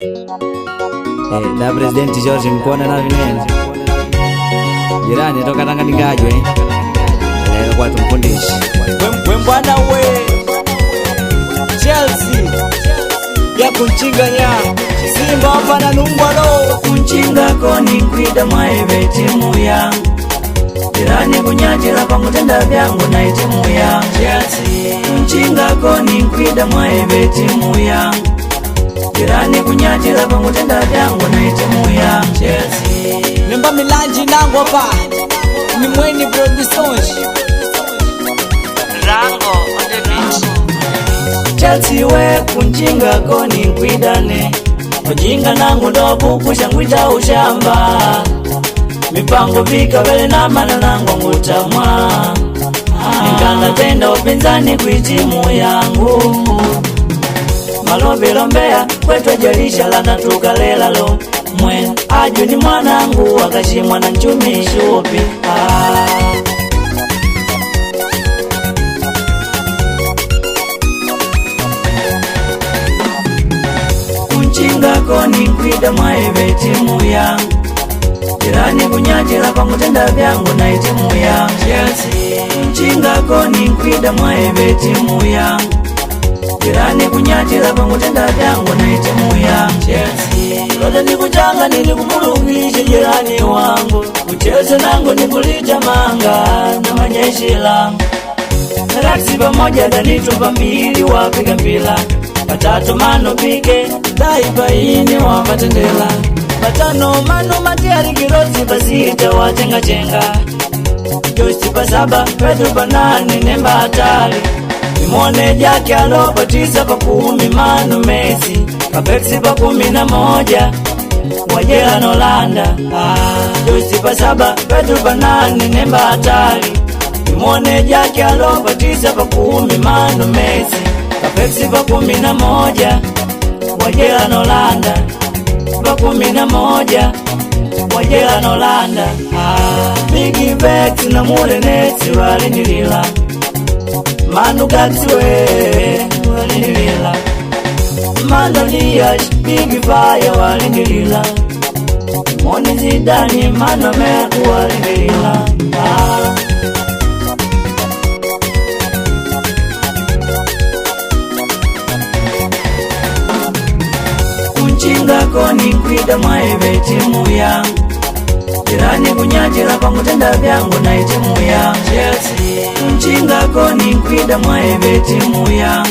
Da Presidente Jorge Mkona na vinene jirani toka Tanganyika leo kwa tumfundishi Wembwana we Chelsea ya kunchinganya Simba hapana nungwalo Kunchinga koni kwida mwaeve timu yangu jirani kunyachila pangutenda vyangu na timu yangu Chelsea. Kunchinga koni kwida mwaeve timu yangu jirani kunyachila pangutenda vyangu na timu yangu Chelsea. Nemba milanji nango pa ni mweni produções Rango on the beat. Chelsea we kunchinga koni nkwidane ujinga nangu ndokukusha ngwita ushamba mipango vikavele na mana nangu ngutamwa nikanda tenda upinzani kwitimu yangu malovilo mbeya kwetu ajalisha lana tukalelalo mwe aju ni mwanangu akashimwa na nchumi shupi ah. Kunchinga koni kwida mwaeve timu yangu jirani kunyachila pangutenda vyangu na timu yangu Chelsea. Kunchinga koni kwida mwaeve timu yangu jirani kunyachila pangutenda vyangu na timu yangu Chelsea. Lote nikuchanga nilikumulugisha jirani wangu kucheza nangu nikulitamanga na majeshi langu Raksi pamoja danitu pambili wapiga mpila patatu mano pike daipaini wamatendela patano mano matiari kirosi pasita wachengachenga josi pasaba Petro panane nemba hatari nimwone jake alopa tisa pa kumi mano Messi kapeksi pa 11 wajela nolanda josi pasaba Petro panane nemba hatari nimwone jake alopa tisa pa kumi mano Messi kapeksi pa 11 wajela nolanda pa 11 wajela nolanda Big Vex na Mulenesi walinilila Manu Gatswe walinilila Manu Liash Big Fire walinilila Moni Zidane Manu Meku walinilila Kunchinga koni kwida mwaeve timu yangu jirani kunyachila pangutenda vyangu na timu yangu Chelsea. Kunchinga koni kwida mwaeve timu yangu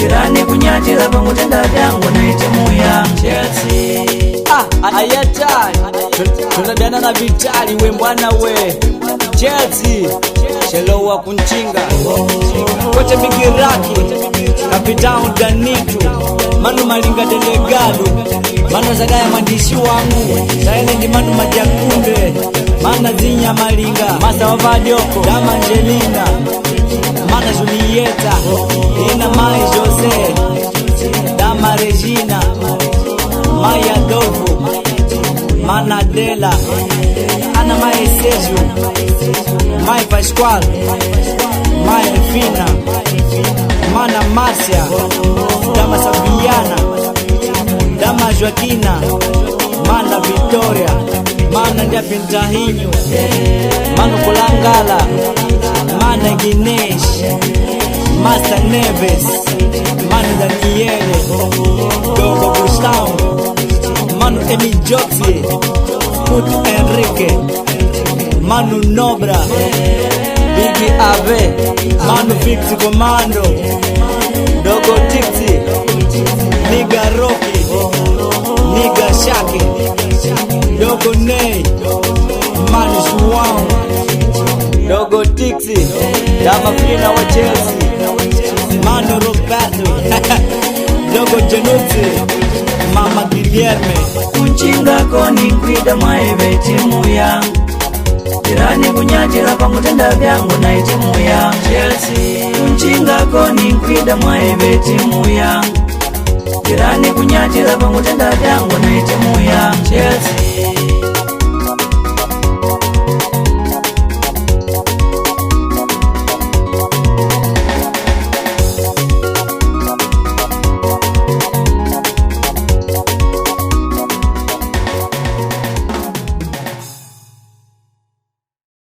jirani kunyachila pangutenda vyangu na timu yangu Chelsea. Ayatari tunabiana na Vitali we mbwana we Chelsea shelowa kunchinga kocha Bigiraki Kapitao Danitu Manu Malinga Delegado Manu Zagaya mwandishi wangu Silent Manu Majakunde Mana Zinya Malinga Masa Wavadioko Dama Angelina Mana Julieta Ina Mai Jose Dama Regina Maya Adolfo Mana Adela Ana Mai Sergio Mai Pascoal Mai Elfina Mana Marcia Dama Sabiana Dama Joaquina Mana Victoria Mana Ndiapintahinho Mano Kulangala Mana Guinness Massa Neves Mano Daniele Dogo Gustavo Mano Emi Joxi Puto Enrique Manu Nobra Big Ave Manu Fix Comando Dogo Tixi Niga Rocky Niga Shaki Dogo Ney Manu João Dogo Tixi Dama Fina wa Chelsea Manu Roberto Dogo Januzzi Mama Guilherme Kunchinga koni kwida mwaeve timu yangu jirani kunyachila pangutenda vyangu na timu yangu Chelsea. Kunchinga koni kwida mwaeve timu yangu jirani kunyachila pangutenda vyangu na timu